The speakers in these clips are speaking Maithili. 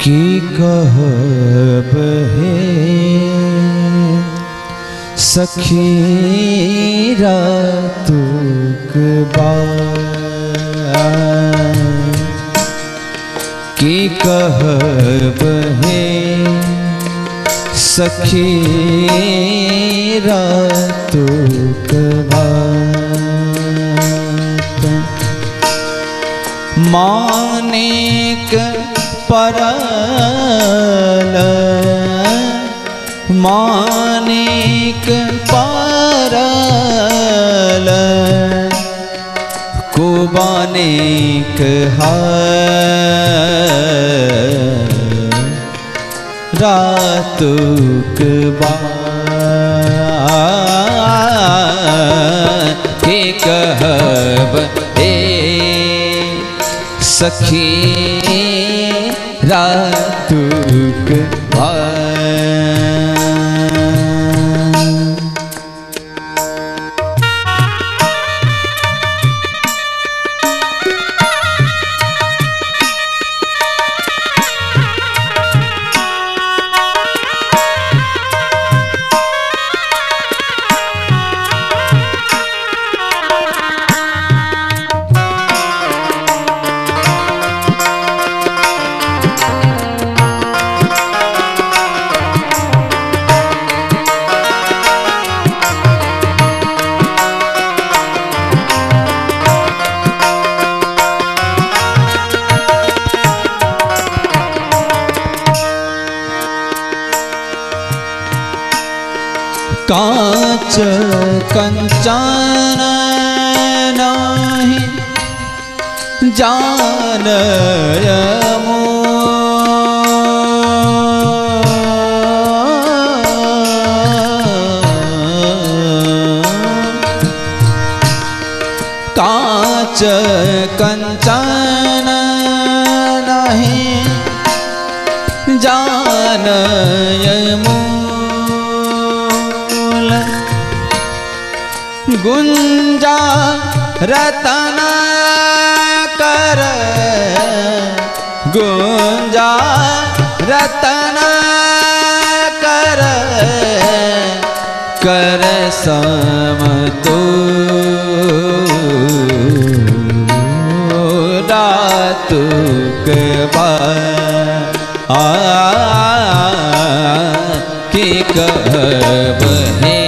की कहब हे सखी रातुक बात, की कहब हे सखी रातुक बात। मानिक परल, मानिक परल, कुबानिक रातुक बात, के कहब हे सखी रातुक बात। कांच कंचन नाही जान कांच कंचन नाही जान गुंजा रतन कर, गुंजा रतन कर, कर समतो रातुक बात, की कहब हे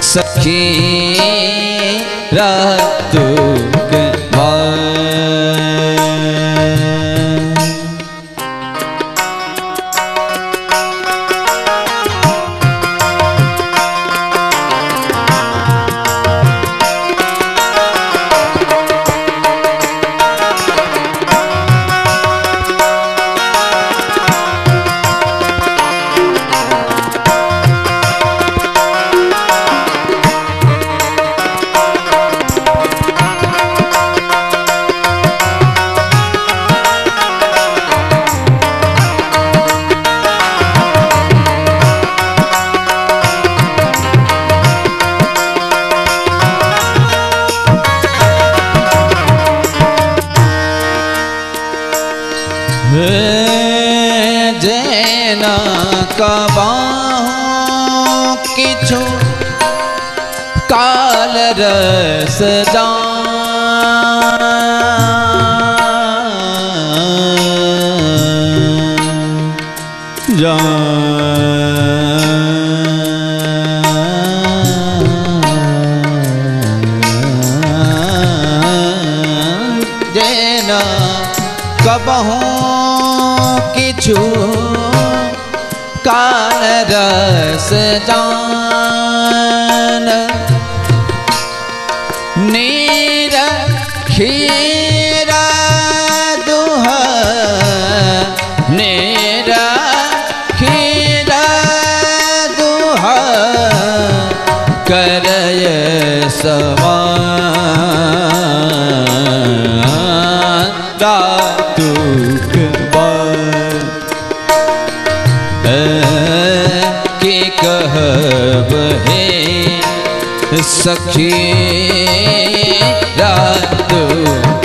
सखी रातुक बात। जेना कबाहूँ किछु काल रस जान, जेना कबहू किछु कान रस जान। नीर खीर दुह नीर खीर दुह करय समान रातुक के कहब हे सखी रातुक।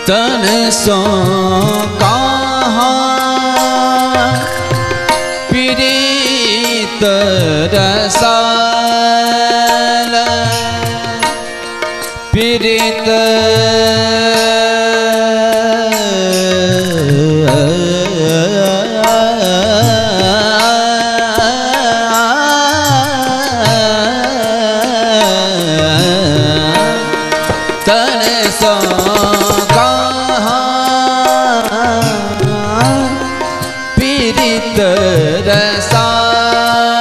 तन सो कहाँ प्रीत रसाल प्रीत तन सो रसाल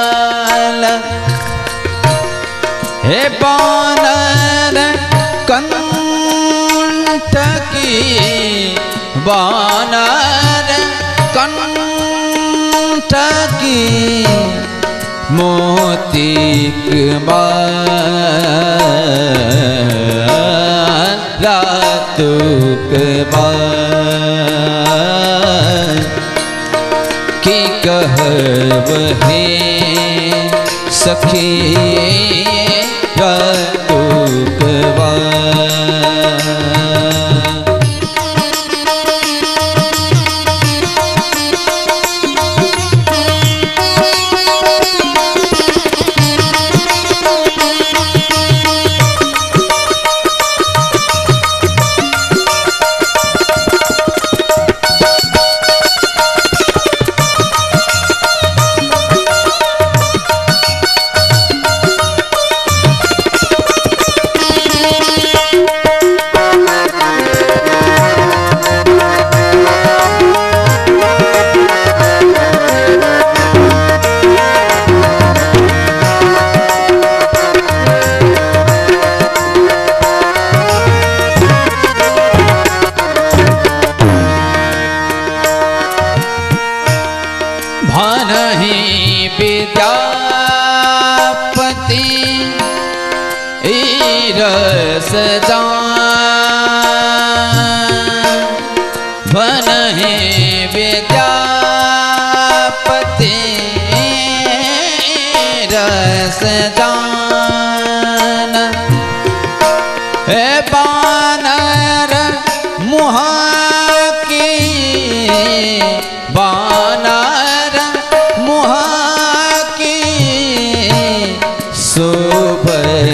हे बानर कंठ की बानर कंठ की मोतीक रातुक की कहब हे सखी रातुक। भानहि विद्यापति रस जान भनहि विद्यापति रस जान। हे बानर मुहा की बानर मुहा की शोभय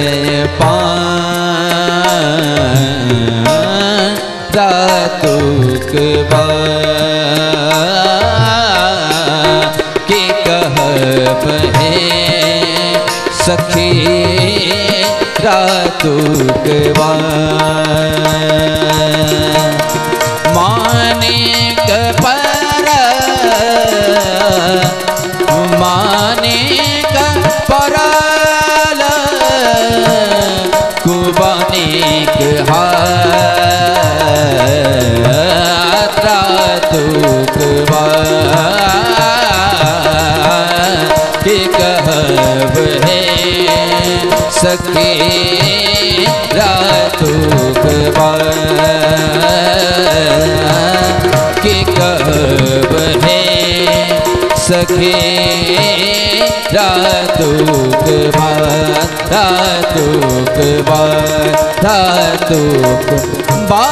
पान रातुक के कहब हे सखी रातुक। मानिक पर मानिक परल कुबनिक हाथ रातुक के कहब हे सखी रातुक के कहब हे सखी रातुक रातुक रातुक बा।